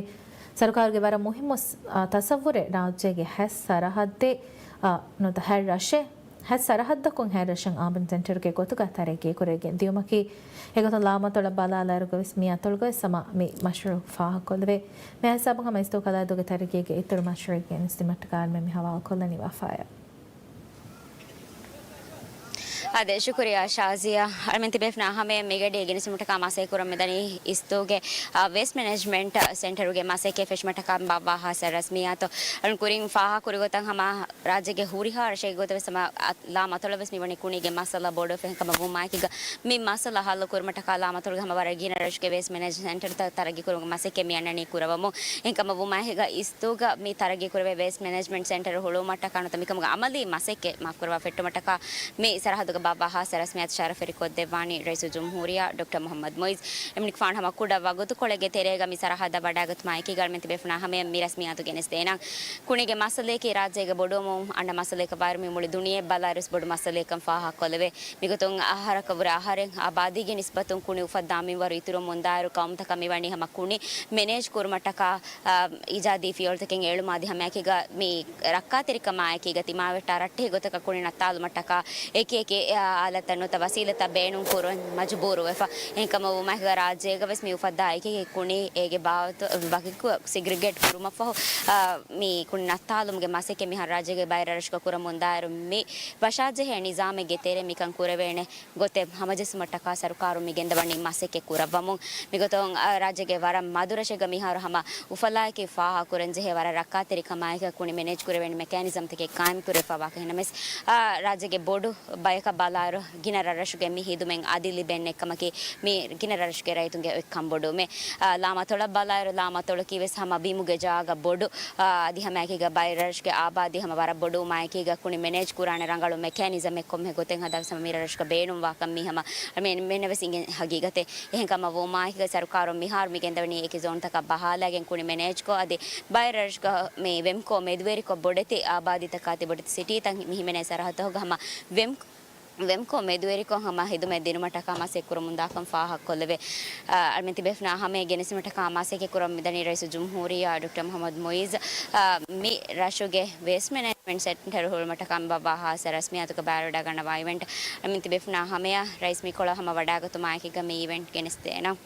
ސަރުކާރުގެ ވަރަށް މުހިއްމު ސް-، އާ، ތަސައްވުރެއް ރާއްޖޭގެ ހަތް ސަރަހައްދެއް، އާ، ނުވަތަ ހަތް ރަށެއް، ހަތް ސަރަހައްދަކުން ހަތް ރަށަށް އާބަން ސެންޓަރުގެ ގޮތުގަ ތަރައްގީ ކުރެވިގެން ދިޔުމަކީ، އެގޮތުން ލާމަތޮޅަށް ބަލާލާއިރުގަ ވެސް މި އަތޮޅުގަ ވެސް ހަމަ މި މަޝްރޫއު ފާހަގަކޮށްލެވޭ. މި ހިސާބުން ހަމަ އިސްދޫ ކަލާދޫގެ ތަރައްގީގެ އިތުރު މަޝްރޫއެއް ގެނެސްދިނުމަށްޓަކާ އަޅުމެން މި ހަވާލުކޮށްލަނީ ވާފާޔަށް. އާދެ، ޝުކުރިއްޔާ ޝާޒިޔާ. އަޅުމެން ތިބޭފުޅުންނާ ހަމަޔަށް މިގަޑީ ގެނެސްދިނުމަށްޓަކާ މަސައްކަތް ކުރަމުންދަނީ އިސްދޫގެ، އާ، ވޭސްޓް މެނޭޖްމަންޓް ސެންޓަރުގެ މަސައްކަތް ފެށުމަށްޓަކާ ބާއްވާ ހާއްސަ ރަސްމިއްޔާތު. އަޅުން ކުރިން ފާހަގަކުރި ގޮތަށް ހަމަ ރާއްޖޭގެ ހުރިހާ ރަށެއްގެ ގޮތަށް ވެސް ހަމަ އަ-، ލާމަތޮޅަށް ވެސް މިވަނީ ކުނީގެ މައްސަލަ ބޮޑުވެފަ. އެހެންކަމަށް ވުމާއެކީގަ މި މައްސަލަ ހައްލު ކުރުމަށްޓަކާ ލާމަތޮޅުގެ ހަމަ ވަރަށް ގިނަ ރަށުގެ ވޭސްޓް މެނޭޖް ސެންޓަރުތައް ތަރައްގީ ކުރުމުގެ މަސައްކަތް މި އަންނަނީ ކުރައްވަމުން. އެހެންކަމަށް ވުމާއެކީގަ އިސްދޫގަ މި ތަރައްގީ ކުރެވޭ ވޭސްޓް މެނޭޖްމަންޓް ސެންޓަރު ހުޅުވުމަށްޓަކާ ނުވަތަ މިކަމުގެ އަމަލީ މަސައްކަތް މާފުކުރައްވާ ފެއްޓުމަށްޓަކާ މި ސަރަހައްދުގަ ބާއްވާ ހާއްސަ ރަސްމިއްޔާތު ޝަރަފުވެރިކޮށްދެއްވާނީ ރައީސުލްޖުމްހޫރިއްޔާ ޑޮކްޓަރ މުޙައްމަދު މުޢިއްޒު. އެމަނިކުފާނު ހަމަ ކުޑަ ވަގުތުކޮޅެއްގެ ތެރޭގަ މި ސަރަހައްދަށް ވަޑައިގަތުމާއެކީގަ އަޅުމެން ތިބޭފުޅުންނާ ހަމަޔަށް މި ރަސްމިއްޔާތު ގެނެސްދޭނަން. ކުނީގެ މައްސަލައަކީ ރާއްޖޭގަ ބޮޑުވަމުން އަންނަ މައްސަލައަކަށް ވާއިރު މި މުޅި ދުނިޔެ ބަލާއިރުވެސް ބޮޑު މައްސަލައެއްކަން ފާހަގަކޮށްލެވޭ. މިގޮތުން އަހަރަކަށްވުރެ އަހަރެން އާބާދީގެ ނިސްބަތުން ކުނި އުފައްދާ މިންވަރު އިތުރުވަމުންދާއިރު ޤައުމުތަކަށް މިވަނީ ހަމަ ކުނި މެނޭޖް ކުރުމަށްޓަކާ، އާ، އީޖާދީ ފިޔަވަޅުތަކެއް އެޅުމާ އަދި ހަމައެކީގަ މި ރައްކާތެރިކަމާއެކީގަ ތިމާވެއްޓާ ރައްޓެހި ގޮތަކަށް ކުނި ނައްތާލުމަށްޓަކާ އެކި އެކި، އާ، އާލަތްތައް ނުވަތަ ވަސީލަތްތައް ބޭނުން ކުރުން މަޖުބޫރުވެފަ. އެހެންކަމަށް ވުމާއެކީގަ ރާއްޖޭގަ ވެސް މި އުފައްދާ އެކި އެކި ކުނި އޭގެ ބާވަތު ވަކިކޮށް ސެގްރިގޭޓް ކުރުމަށްފަހު، އާ، މި ކުނި ނައްތާލުމުގެ މަސައްކަތް މިހާރު ރާއްޖޭގެ ބައެއް ރަށްރަށުގަ ކުރަމުންދާއިރު މި ވަށާޖެހޭ ނިޒާމެއްގެ ތެރޭ މިކަން ކުރެވޭނެ ގޮތެއް ހަމަޖެއްސުމަށްޓަކާ ސަރުކާރުން މި ގެންދަވަނީ މަސައްކަތް ކުރައްވަމުން. މިގޮތުން، އަ، ރާއްޖޭގެ ވަރަށް މަދު ރަށެއްގަ މިހާރު ހަމަ އުފަލާއެކީ ފާހަގަކުރަންޖެހޭ ވަރަށް ރައްކާތެރިކަމާއެކީ ކުނި މެނޭޖް ކުރެވޭނެ މެކޭނިޒަމްތަކެއް ޤާއިމްކުރެވިފައިވާކަށް. އެހެންނަމަވެސް، އަ، ރާއްޖޭގެ ބޮޑު ބަޔަކަށް ބަލާއިރު ގިނަ ރަށްރަށުގެ މި ހިދުމަތް އަދި ލިބެން އެއްކަމަކީ މި ގިނަ ރަށްރަށުގެ ރައްޔިތުންގެ އޮތްކަން ބޮޑުވުމޭ. އާ، ލާމަތޮޅަށް ބަލާއިރު، ލާމަތޮޅަކީ ވެސް ހަމަ ބިމުގެ ޖާގަ ބޮޑު، އާ، އަދި ހަމައެކީގަ ބައެއް ރަށްރަށުގެ އާބާދީ ހަމަ ވަރަށް ބޮޑުވުމާއެކީގަ ކުނި މެނޭޖް ކުރާނެ ރަނގަޅު މެކޭނިޒަމެއް ކޮންމެ ގޮތެއް ހަދާ ވެސް ހަމަ މި ރަށްރަށުގަ ބޭނުންވާކަން މީ ހަމަ އަޅުމެން އެންމެންނަށް ވެސް އިނގޭ ހަގީގަތެއް. އެހެންކަމަށް ވުމާއެކީގަ ސަރުކާރުން މިހާރު މި ގެންދަވަނީ އެކި ޒޯންތަކަށް ބަހާލައިގެން ކުނި މެނޭޖްކޮށް، އަދި ބައެއް ރަށްރަށުގަ މި ވެމްކޯ މެދުވެރިކޮށް ބޮޑެތި އާބާދީތަކާ ތި ބޮޑެތި ސިޓީތައް މި ހިމެނޭ ސަރަހައްދުތަކުގަ ހަމަ ވެމް ވެމްކޯ މެދުވެރިކޮށް ހަމަ ހިދުމަތް ދިނުމަށްޓަކާ މަސައްކަތް ކުރަމުންދާކަން ފާހަގަކޮށްލެވޭ. އަ، އަޅަމެން ތިބޭފުޅުންނާ ހަމަޔަށް ގެނެސްދިނުމަށްޓަކާ މަސައްކަތް ކުރަމުން މިދަނީ ރައީސުލްޖުމްހޫރިއްޔާ ޑޮކްޓަރ މުޙައްމަދު މުޢިއްޒު. އަ، މި ރަށުގެ ވޭސްޓް މެނޭޖްމަންޓް ސެންޓަރު ހުޅުމަށްޓަކާ މި ބައްވާ ހާއްސަ ރަސްމިއްޔާތުގަ ބައިވެރިވެވަޑައިގަންނަވާ އިވެންޓް. އަޅަމެން ތިބޭފުޅުންނާ ހަމަޔަށް ރައީސް މިކޮޅަށް ހަމަ ވަޑައިގަތުމާ އެކީގަ މި އިވެންޓް ގެނެސްދޭނަން.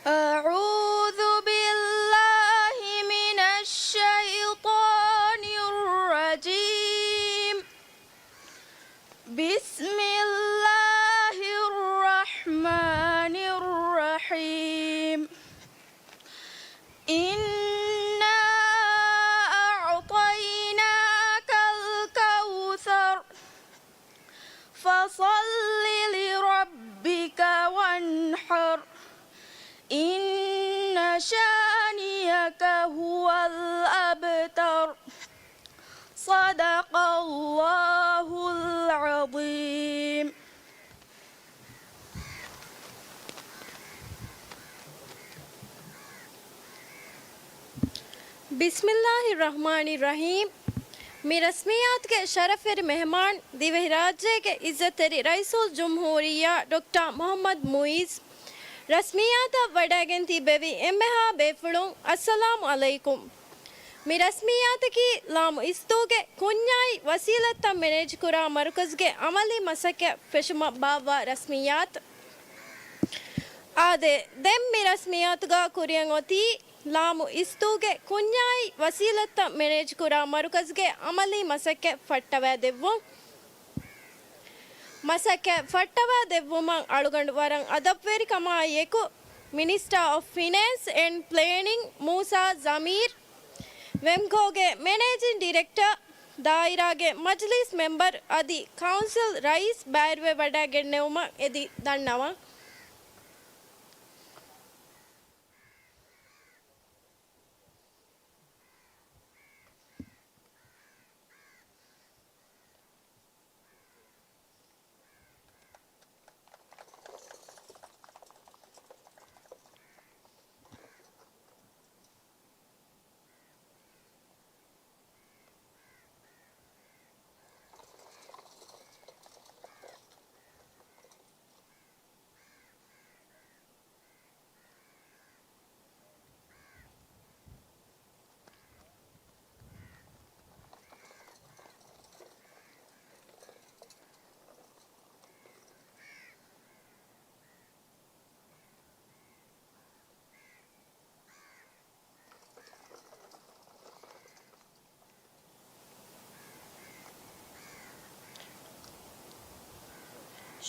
أعوذ بالله من الشيطان الرجيم. بسم الله الرحمن الرحيم. إنا أعطيناك الكوثر. فصل لربك وانحر. إن شانئك هو الأبتر. صدق الله العظيم. ބިސްމިއްލާހި ރަޙްމާނި ރަޙީމް. މި ރަސްމިއްޔާތުގެ ޝަރަފްވެރި މެހެމާން، ދިވެހިރާއްޖޭގެ އިއްޒަތްތެރި ރައީސުލްޖުމްހޫރިއްޔާ ޑޮކްޓަރ މުޙައްމަދު މުޢިއްޒު، ރަސްމިއްޔާތަށް ވަޑައިގެން ތިއްބެވި އެންމެހާ ބޭފުޅުން، އައްސަލާމު ޢަލައިކުމް. މި ރަސްމިއްޔާތަކީ ލާމު އިސްތޫގެ ކުންޏާއި ވަސީލަތްތައް މެނޭޖްކުރާ މަރުކަޒުގެ ޢަމަލީ މަސައްކަތް ފެށުމަށް ބާއްވާ ރަސްމިއްޔާތު. އާދެ، ދެން މި ރަސްމިއްޔާތުގަ ކުރިއަށް އޮތީ، ލާމު އިސްތޫގެ ކުންޏާއި ވަސީލަތްތައް މެނޭޖްކުރާ މަރުކަޒުގެ ޢަމަލީ މަސައްކަތް ފައްޓަވައިދެއްވުން. މަސައްކަތް ފައްޓަވައިދެއްވުމަށް އަޅުގަނޑު ވަރަށް އަދަބުވެރިކަމާއިއެކު، މިނިސްޓާ އޮފް ފިނޭންސް އެންޑް ޕްލޭނިން މޫސާ ޒަމީރް، ވެމްކޯގެ މެނޭޖިން ޑިރެކްޓަރ، ދާއިރާގެ މަޖިލީސް މެމްބަރު އަދި ކައުންސިލް ރައީސް ބައިވެރިވެވަޑައިގެންނެވުމަށް އެދި ދަންނަވަން.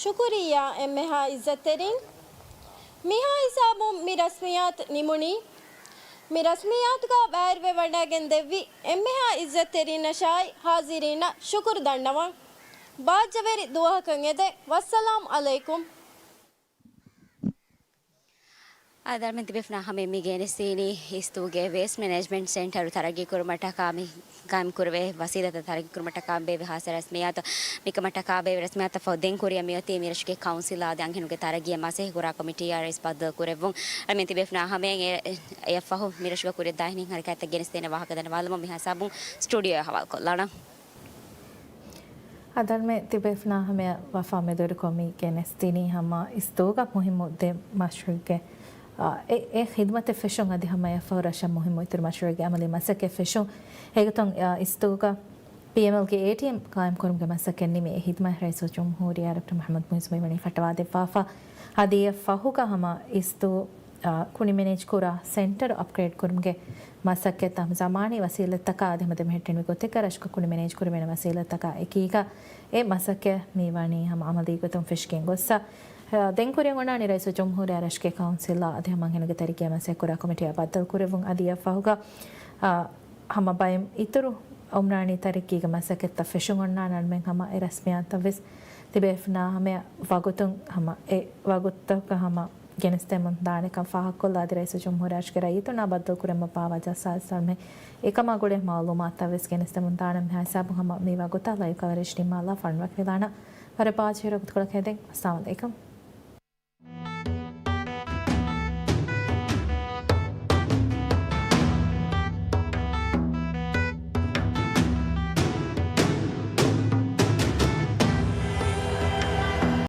ޝުކުރިއްޔާ އެންމެހާ އިއްޒަތްތެރިން. މިހާ ހިސާބުން މި ރަސްމިއްޔާތު ނިމުނީ. މި ރަސްމިއްޔާތުގަ ބައިވެރިވެވަޑައިގެން ދެއްވި އެންމެހާ އިއްޒަތްތެރިންނަށާއި ހާޒިރީންނަށް ޝުކުރު ދަންނަވަން. ބާއްޖަވެރި ދުވަހަކަށް އެދެން. ވައްސަލާމް ޢަލައިކުމް. އާދެ، އަޅަމެން ތިބޭފުޅުންނާ ހަމައަށް މި ގެނެސްދިނީ އިސްތޫގެ ވޭސްޓް މެނޭޖްމަންޓް ސެންޓަރު ތަރައްގީކުރުމަށްޓަކާ މި ގާއިމްކުރެވޭ ވަސީލަތްތައް ތަރައްގީކުރުމަށްޓަކާ ބޭއްވި ހާއްސަ ރަސްމިއްޔާތު. މިކަމަށްޓަކާ ބޭއްވި ރަސްމިއްޔާތަށް ފަހު ދެން ކުރިއަށް މިއޮތީ މިރަށުގެ ކައުންސިލް އާދެ އަންހެނުންގެ ތަރައްގީއަށް މަސައްކަތް ކުރާ ކޮމިޓީއާ ރައީސް ބައްދަލުކުރެއްވުން. އަޅަމެން ތިބޭފުޅުންނާ ހަމައަށް އެ، އެއަށްފަހު މިރަށުގަ ކުރިއަށްދާ އެހެނިހެން ހަރަކާތްތައް ގެނެސްދޭނެ ވާހަކަ ދަންނަވާލަމުން މިހާ ހިސާބުން ސްޓޫޑިއޯއަށް ހަވާލުކޮށްލާނަން. އަދަރމެ ތިބޭފުޅުންނާ ހަމައަށް ވަފާ މެދުވެރިކޮށް މި ގެނެސްދިނީ ހަމަ އިސްތޫގަ މުހިއްމު ދެ މަޝްރޫޢެއްގެ، އާ، އެ، އެ ޚިދުމަތެއް ފެށުން އަދި ހަމަ އެއަށްފަހު ރަށަށް މުހިއްމު އިތުރު މަޝްރޫޢެއްގެ އަމަލީ މަސައްކަތް ފެށުން. އޭގެތުން، އާ، އިސްތޫގަ ޕީއެމްއެލްގެ އޭޓީއެމް ޤާއިމްކުރުމުގެ މަސައްކަތް ނިމި އެ ޚިދުމަތް ރައީސުލްޖުމްހޫރިއްޔާ ޑޮކްޓަރ މުޙައްމަދު މުޢިއްޒު މިވަނީ ފައްޓަވާދެއްވާފަ. އަދި އެއަށްފަހުގަ ހަމަ އިސްތޫ އާ، ކުނި މެނޭޖް ކުރާ ސެންޓަރު އަޕްގްރޭޑް ކުރުމުގެ މަސައްކަތް ހަމަ ޒަމާނީ ވަސީލަތްތަކާ އަދި ހަމަ ދެމެހެއްޓެނިވި ގޮތެއްގަ ރަށުގަ ކުނި މެނޭޖް ކުރެވޭނެ ވަސީލަތްތަކާ އެކީގަ އެ މަސައްކަތް މި ވަނީ ހަމަ އަމަލީ ގޮތުން ފެށިގެން ގޮއްސަ. އާ، ދެން ކުރިއަށް އޮންނާނީ ރައީސުލްޖުމްހޫރިއްޔާ ރަށުގެ ކައުންސިލާ އަދި ހަމަ އަންހެނުންގެ ތަރައްގީއާ މަސައްކަތް ކުރާ ކޮމިޓީއާ ބައްދަލުކުރެއްވުން. އަދި އެއަށްފަހުގަ، އާ، ހަމަ ބައެއް އިތުރު އުމްރާނީ ތަރައްގީގެ މަސައްކަތްތައް ފެށުން އޮންނާނެ އަންމެން ހަމަ އެ ރަސްމިއްޔާތުތައް ވެސް ތިބޭފުނާ ހަމަ ވަގުތުން ހަމަ އެ ވަގުތަކަށް ހަމަ ގެނެސްދެމުން ދާނެކަން ފާހަގަކޮށްލާ އަދި ރައީސުލްޖުމްހޫރިއްޔާގެ ރައްޔިތުންނާ ބައްދަލުކުރެއްވުމަށް ބާވާ ޖަލްސާ ސަލްމެ އެކަމާ ގުޅޭ މައުލޫމާތުތައް ވެސް ގެނެސްދެމުން ދާނަން. މިހާ ހިސާބުން ހަމަ މި ވަގުތަށް ލައިވް ކަވަރޭޖް ނިންމާލާ ފަންރަ ވެލާނަ ވަރަށް ބާޖެހި ވަގުތުކޮޅަކަށް ހެދެން. އައްސަލާމު ޢަލައިކުމް.